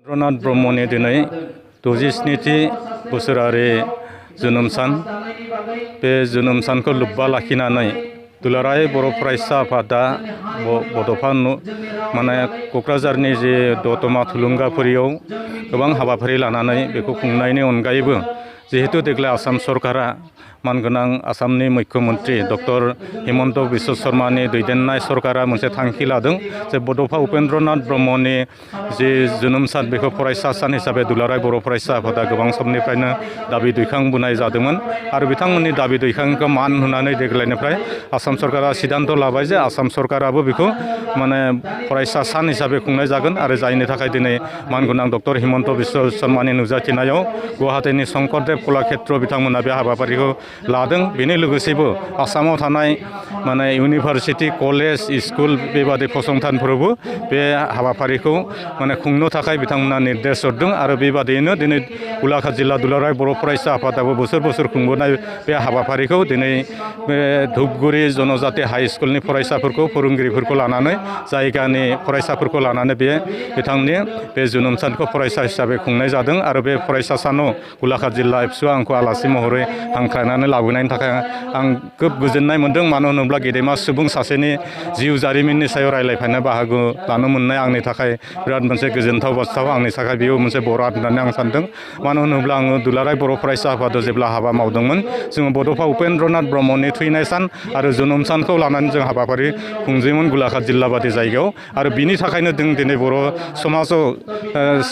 रनाथ ब्रह्मनि दिनै 67थि बोसोरारि जोनोम सान। बे जोनोम सानखौ लोब्बा लाखिनानै दुलाराय बर' फरायसा आफादा बड'फा माने क'क्राझारनि जे दतमा थुलुंगाफुरियाव गोबां हाबाफारि लानानै बेखौ खुंनायनि अनगायैबो जिहेतु देग्लाय आसाम सरकारा मानगोनां आसामनि मुख्यमन्त्रि डक्टर हिमन्त बिश्व शर्मानि दैदेननाय सरकारा मोनसे थांखि लादों जे बड'फा उपेन्द्रनाथ ब्रह्मनि जे जोनोम सान बेखौ फरायसा सान हिसाबै दुलाराय बर' फरायसा आफादा गोबां समनिफ्रायनो दाबि दैखांबोनाय जादोंमोन आरो बिथांमोननि दाबि दैखांनायखौ मान होनानै देग्लायनिफ्राय आसाम सरकारा सिद्धान्त लाबाय जे आसाम सरकाराबो बेखौ माने फरायसा सान हिसाबै खुंनाय जागोन आरो जायनि थाखाय दिनै मानगोनां डक्टर हिमन्त बिश्व शर्मानि नुजाथिनायाव गुवाहाटीनि शंकरदेव कलाक्षेत्र बिथांमोना बे हाबाफारिखौ लादों। बेनि लोगोसेबो आसामाव थानाय माने इउनिभारसिटि कलेज स्कुल बेबादि फसंथानफोरावबो बे हाबाफारिखौ माने खुंनो थाखाय बिथांमोना निर्देश हरदों आरो बेबादियैनो दिनै गलाघाट जिल्ला दुलाराय बर' फरायसा आफादाबो बोसोर बोसोर खुंबोनाय बे हाबाफारिखौ दिनै बे धुपगुरि जनजाति हाइ स्कुलनि फरायसाफोरखौ फोरोंगिरिफोरखौ लानानै जायगानि फरायसाफोरखौ लानानै बिथांनि बे जोनोम सानखौ फरायसा हिसाबै खुंनाय जादों आरो बे फरायसा सानाव गलाघाट जिल्ला एबसुआ आंखौ आलासि महरै हांख्रायनानै लाबोनायनि थाखाय आं खोब गोजोननाय मोन्दों। मानो होनोब्ला गेदेमा सुबुं सासेनि जिउ जारिमिननि सायाव रायज्लायफानो बाहागो लानो मोननाय आंनि थाखाय बिराद मोनसे गोजोनथाव बाथ्रा। आंनि थाखाय बेयो मोनसे बराद होननानै आं सानदों। मानो होनोब्ला आङो दुलाराय बर' फरायसा आफादाव जेब्ला हाबा मावदोंमोन जोङो बड'फा उपेन्द्रनाथ ब्रह्मनि थैनाय सान आरो जोनोम सानखौ लानानै जों हाबाफारि खुंजोयोमोन गलाघाट जिल्ला बादि जायगायाव आरो बिनि थाखायनो जों दिनै बर' समाजाव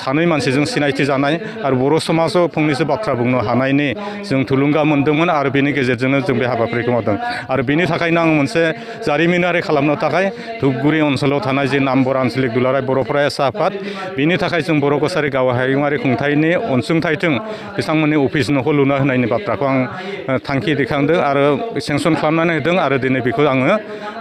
सानै मानसिजों सिनायथि जानाय आरो बर' समाजाव फंनैसो बाथ्रा बुंनो हानायनि जों थुलुंगा मोन्दोंमोन आरो बेनि गेजेरजोंनो जों बे हाबाफारिखौ मावदों आरो बेनि थाखायनो आं मोनसे जारिमिनारि खालामनो थाखाय धुपगुरि ओनसोलाव थानाय जे नामबर आन्चलिक दुलाराय बर' फरायसा आफाद बिनि थाखाय जों बर' कसारि गाव हायुङारि खुंथायनि अनसुंथाइजों बिथांमोननि अफिस न'खौ लुना होनायनि बाथ्राखौ आं थांखि दैखांदों आरो सेंसन खालामनानै होदों आरो दिनै बेखौ आङो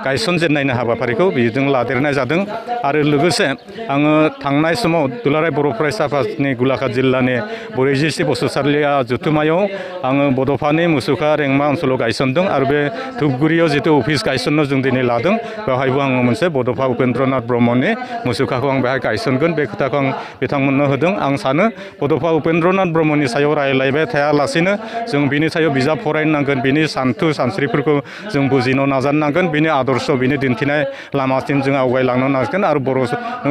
गायसनजेननायनि हाबाफारिखौ बेजों लादेरनाय जादों आरो लोगोसे आङो थांनाय समाव दुलाराय बर' फरायसा आफादनि गलाघाट जिल्लानि 46 बोसोरसालिया जथुम्मायाव आङो बड'फानि मुसुखा रेंमा ओनसोलाव गायसनदों आरो बे धुपगुरियाव जितु अफिस गायसननो जों दिनै लादों बेवहायबो आङो मोनसे बड'फा उपेन्द्रनाथ ब्रह्मनि मुसुखाखौ आं बेहाय गायसनगोन बे खोथाखौ आं बिथांमोननो होदों। आं सानो बड'फा उपेन्द्रनाथ ब्रह्मनि सायाव रायज्लायबाय थायालासिनो जों बिनि सायाव बिजाब फरायनांगोन, बिनि सानथौ सानस्रिफोरखौ जों बुजिनो नाजानांगोन, बिनि आदर्श बिनि दिन्थिनाय लामासिम जों आवगायलांनो नाजागोन आरो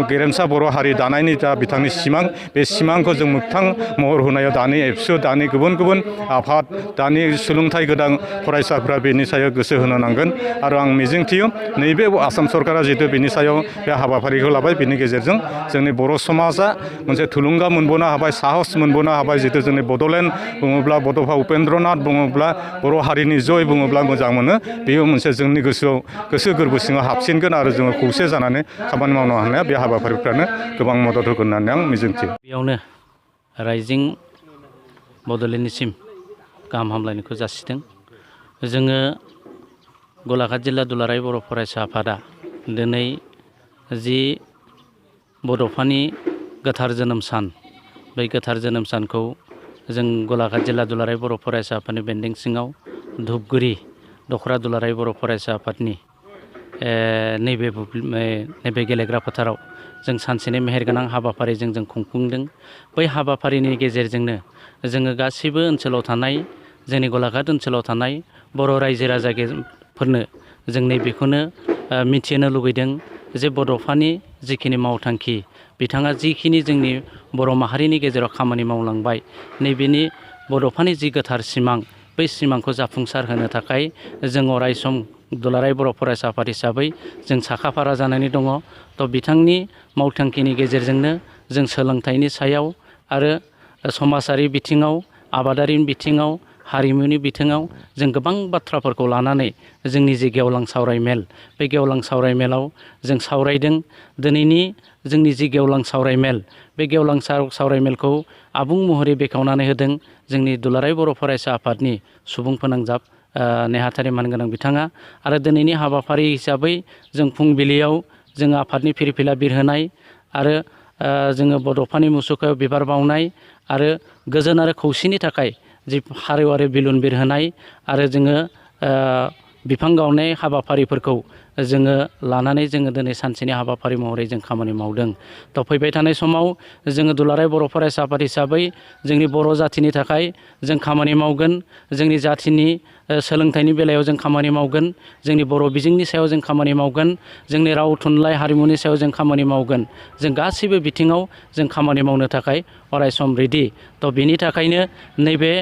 गेरेमसा बर' हारि दानायनि जा बिथांनि सिमां बे सिमांखौ जों मोगथां महर होनायाव दानि एबसु दानि गुबुन गुबुन आफाद दानि सोलोंथाइ गोनां फरायसाफ्रा बेनि सायाव गोसो होनो नांगोन आरो आं मिजिंथियो नैबे आसाम सरकारा जितु बेनि सायाव बे हाबाफारिखौ लाबाय बेनि गेजेरजों जोंनि बर' समाजा मोनसे थुलुंगा मोनबोनो हाबाय, साहस मोनबोनो हाबाय। जितु जोंनि बड'लेण्ड बुङोब्ला बड'फा उपेन्द्रनाथ बुङोब्ला बर' हारिनि जय बुङोब्ला मोजां मोनो। बेयो मोनसे जोंनि गोसोआव गोसो गोरबो सिङाव हाबसिनगोन आरो जोङो खौसे जानानै खामानि मावनो हानाया बे हाबाफारिफ्रानो गोबां मदद होगोन होननानै आं मिजिंथियो। बेयावनो राइजिं बड'लेण्डनिसिम गाहाम हामलायनायखौ जासिदों। जोङो गलाघाट जिल्ला दुलाराय बर' फरायसा आफादा दिनै जि बड'फानि गोथार जोनोम सान बै गोथार जोनोम सानखौ जों गलाघाट जिल्ला दुलाराय बर' फरायसा आफादनि बेन्दों सिङाव धुपगुरि दखरा दुलाराय बर' फरायसा आफादनि नैबे गेलेग्रा फोथाराव जों सानसेनि मेहेरगोनां हाबाफारिजों जों खुंफुंदों। बै हाबाफारिनि गेजेरजोंनो जोङो गासैबो ओनसोलाव थानाय जोंनि गलाघाट ओनसोलाव थानाय बर' रायजो राजाफोरनो जों नैबेखौनो मिथिहोनो लुगैदों जे बड'फानि जिखिनि मावथांखि बिथाङा जिखिनि जोंनि बर' माहारिनि गेजेराव खामानि मावलांबाय नैबेनि बड'फानि जि गोथार सिमां बै सिमांखौ जाफुंसार होनो थाखाय जों अराय सम दुलाराय बर' फरायसा आफाद हिसाबै जों साखाफारा जानानै दङ। थ' बिथांनि मावथांखिनि गेजेरजोंनो जों सोलोंथाइनि सायाव आरो समाजारि बिथिङाव, आबादारि बिथिङाव, हारिमुनि बिथिङाव जों गोबां बाथ्राफोरखौ लानानै जोंनि जे गेवलां सावराय मेल बे गेवलां सावराय मेलाव जों सावरायदों। दिनैनि जोंनि जि गेवलां सावराय मेल बे गेवलां सावराय मेलखौ आबुं महरै बेखेवनानै होदों जोंनि दुलाराय बर' फरायसा आफादनि सुबुं फोनांजाब नेहाथारि मानगोनां बिथाङा। आरो दिनैनि हाबाफारि हिसाबै जों फुंबिलियाव जों आफादनि फिरफिला बिरहोनाय आरो जोङो बड'फानि मुसुखायाव बिबार बावनाय आरो गोजोन आरो खौसेनि थाखाय जि हारिवारि बिलुन बिरहोनाय आरो जोङो बिफां गावनाय हाबाफारिफोरखौ जोङो लानानै जोङो दिनै सानसेनि हाबाफारि महरै जों खामानि मावदों। थ' फैबाय थानाय समाव जोङो दुलाराय बर' फरायसा आफाद हिसाबै जोंनि बर' जाथिनि थाखाय जों खामानि मावगोन। जोंनि जाथिनि सोलोंथाइनि बेलायाव जों खामानि मावगोन। जोंनि बर' बिजोंनि सायाव जों खामानि मावगोन। जोंनि राव थुनलाइ हारिमुनि सायाव जों खामानि मावगोन। जों गासैबो बिथिङाव जों खामानि मावनो थाखाय अरायसम रेडि। थ' बिनि थाखायनो नैबे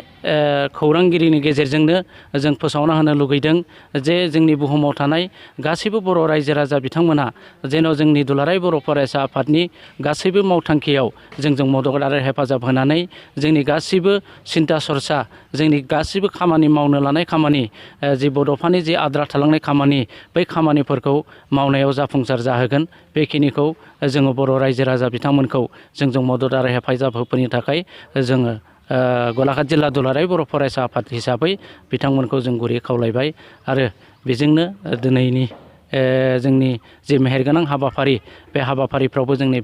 खौरांगिरिनि गेजेरजोंनो जों फोसावना होनो लुगैदों जे जोंनि बुहुमाव थानाय गासैबो बर' रायजो राजा बिथांमोनहा जेन' जोंनि दुलाराय बर' फरायसा आफादनि गासैबो मावथांखियाव जोंजों मदद आरो हेफाजाब होनानै जोंनि गासैबो सिन्था सरसा, जोंनि गासैबो खामानि मावनो लानाय खामानि, जि बड'फानि जि आद्रा थालांनाय खामानि, बै खामानिफोरखौ मावनायाव जाफुंसार जाहोगोन। बेखिनिखौ जोङो बर' रायजो राजा बिथांमोनखौ जोंजों मदद आरो हेफाजाब होफैनो थाखाय जोङो गलाघाट जिल्ला दुलाराय बर' फरायसा आफाद हिसाबै बिथांमोनखौ जों गुरै खावलायबाय। आरो बेजोंनो दिनैनि जोंनि जि मेहेरगोनां हाबाफारि, बे हाबाफारिफ्रावबो जोंनि